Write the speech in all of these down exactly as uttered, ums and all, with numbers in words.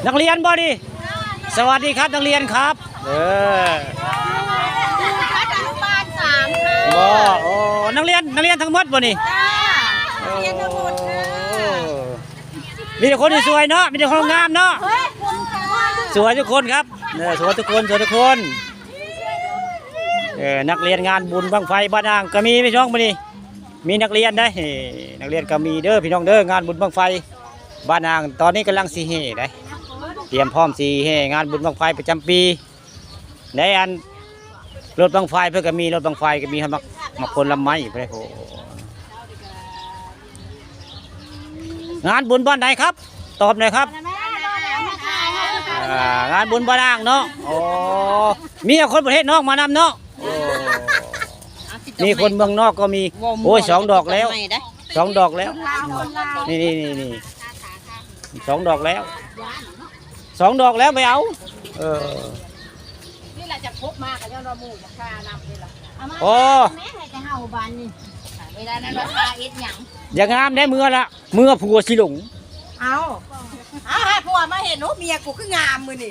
นักเรียนบ่นี่ สวัสดีครับ นักเรียนครับ เออ อยู่ชั้นอนุบาลสามค่ะ บ่ โอ้ นักเรียน นักเรียนทั้งหมดบ่นี่ จ้าเรียนทั้งหมดค่ะ มีแต่คนสวยเนาะ มีแต่คนงามเนาะ เฮ้ยคุณค่ะ สวยทุกคนครับ เออ สวยทุกคน สวยทุกคน เออ นักเรียนงานบุญบั้งไฟบ้านอ่างก็มีพี่น้องมื้อนี้ มีนักเรียนได้ เออ นักเรียนก็มีเด้อพี่น้องเด้อ งานบุญบั้งไฟบ้านอ่าง ตอนนี้กำลังสิแห่ได้ เตรียมพร้อมสิแห่งานบุญบั้งไฟประจำปี ในอันรถบั้งไฟเพิ่นก็มี รถบั้งไฟก็มี ฮอดหมาก หมากผลไม้เพิ่น โอ้ งานบุญบ้านใดครับ ตอบหน่อยครับ อ่า งานบุญบ้านอ่างเนาะ โอ้ มีคนประเทศนอกมานำเนาะ โอ้ มีคนเมืองนอกก็มี โอ้ย สองดอกแล้ว สองดอกแล้ว นี่นี่นี่นี่ สองดอกแล้ว สองดอกแล้วไปเอา เออ นี่แหละจะพกมากับยอดหมูกับข้านำนี่แหละ โอ้ แม่ให้จะเห่าบานนี่ เวลานั้นราคาเอ็ดหยัง อย่างงามได้เมือละ เมือผัวสิหลง เอาเอาหาผัวมาเห็นโอ้เมียกูคืองามมือนี่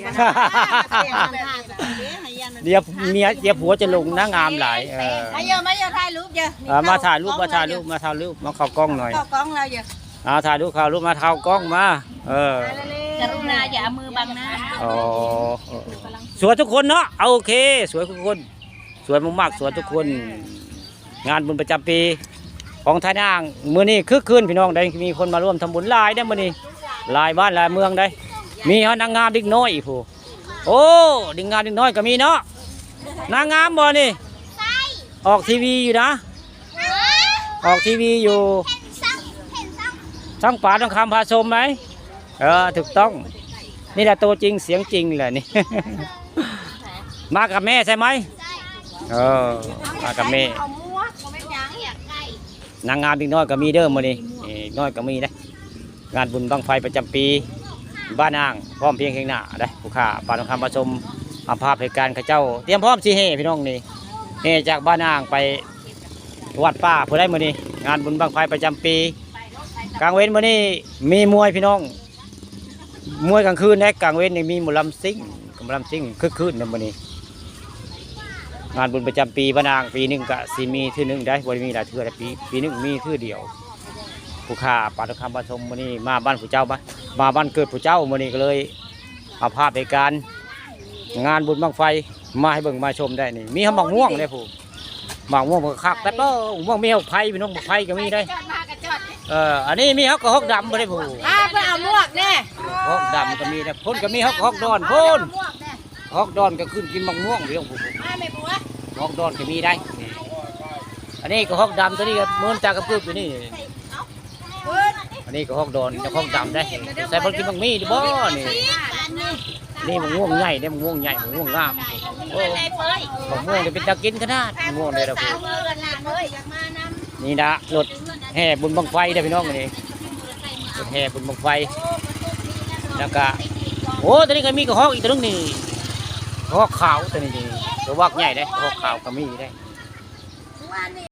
เดี๋ยวเมียเดี๋ยวผัวจะหลงนะงามหลาย เออ มาเยอะมาเยอะถ่ายรูปเยอะ เออ มาถ่ายรูป มาถ่ายรูป มาถ่ายรูป มาเข้ากล้องหน่อย เข้ากล้องเราเยอะ เอาถ่ายรูป เข้ารูป มาเข้ากล้องมา เออ กรุณาอย่าเอามือบังหน้า อ๋อ เออ สวยทุกคนเนาะ เอา โอเค สวยทุกคน สวยมากๆ สวยทุกคน งานบุญประจำปีของท่านอ่าง มื้อนี้คึกคืนพี่น้อง ได้มีคนมาร่วมทำบุญหลายได้อมื้อนี้ หลายบ้านหลายเมืองได้ มีฮอดนางงามเด็กน้อยอีกผู้ โอ้ นางงามเด็กน้อยก็มีเนาะ นางงามบ่นี่ ออกทีวีอยู่นะ ออกทีวีอยู่ ช่างป๋าทองคำพาชมไหม เออ ถูกต้อง นี่แหละตัวจริงเสียงจริงแหละนี่ มากับแม่ใช่ไหม เออ มากับแม่ เอาหมวกมาเป็นหยัง นางงามเด็กน้อยก็มีเด้อมื้อนี้ เด็กน้อยก็มีนะ งานบุญบั้งไฟประจำปี บ้านอ่าง พร้อมเพียงเคียงหน้าได้ ผู้ข้าป๋าทองคำพาชม เอาภาพเหตุการณ์เขาเจ้า เตรียมพร้อมสิแห่พี่น้องนี่ แห่จากบ้านอ่างไปวัดป่าผู้ใดมื้อนี้ งานบุญบั้งไฟประจำปี กลางเว้นมื้อนี้มีมวยพี่น้อง มวยกลางคืนได้ กลางเว้นนี่มีหมอลำซิ่ง หมอลำซิ่งคึกคืนนะมื้อนี้ งานบุญประจำปีบ้านอ่าง ปีหนึ่งก็สิมีเทื่อหนึ่งได้ บ่ได้มีหลายเทื่อ แต่ปี ปีหนึ่งมีเทื่อเดียว ผู้ข้าป๋าทองคำพาชมมื้อนี้มาบ้านผู้เจ้า มา มาบ้านเกิดผู้เจ้ามื้อนี้ก็เลย เอาภาพเหตุการณ์งานบุญบั้งไฟมาให้เบิ่งมาชมได้นี่ มีหมากม่วงได้ผู้ หมากม่วงมันก็คัก แต่ก็ม่วงมีหมากไฟพี่น้อง หมากไฟก็มีได้ จอดมากระจอด เออ อันนี้มีฮอกกระฮอกดำบ่ได้ผู้ อ่าเพื่อเอาหมวกแน่ ฮอกดำก็มีนะ พ่นก็มีฮอก ฮอกดอนพ่น เอาหมวกแน่ ฮอกดอนก็ขึ้นกินหมากม่วงพี่น้องผู้ อ่าแม่บัว ฮอกดอนก็มีได้ อันนี้ก็ฮอกดำ ตัวนี้ก็เหมือนตากระปืบอยู่นี่ เฮ้ย อันนี้ก็ฮอกดอน จะฮอกดำได้ ใส่เพิ่นกินหมากมีหรือบ่นี่ นี่หมากม่วงใหญ่เด้ หมากม่วงใหญ่ หมากม่วงงาม โอ้ หมากม่วงนี่เป็นตากินขนาด หมากม่วงเด้อล่ะผู้ เออหลานเอ้ยอยากมานำ นี่นะ รถแห่บุญบั้งไฟเด้อพี่น้อง นี่ รถแห่บุญบั้งไฟ แล้วก็ โอ้ ตัวนี้ก็มีกระฮอกอีกตัวนึงนี่ กระฮอกขาวตัวนี้นี่ ตัววักใหญ่เด้ กระฮอกขาวก็มีได้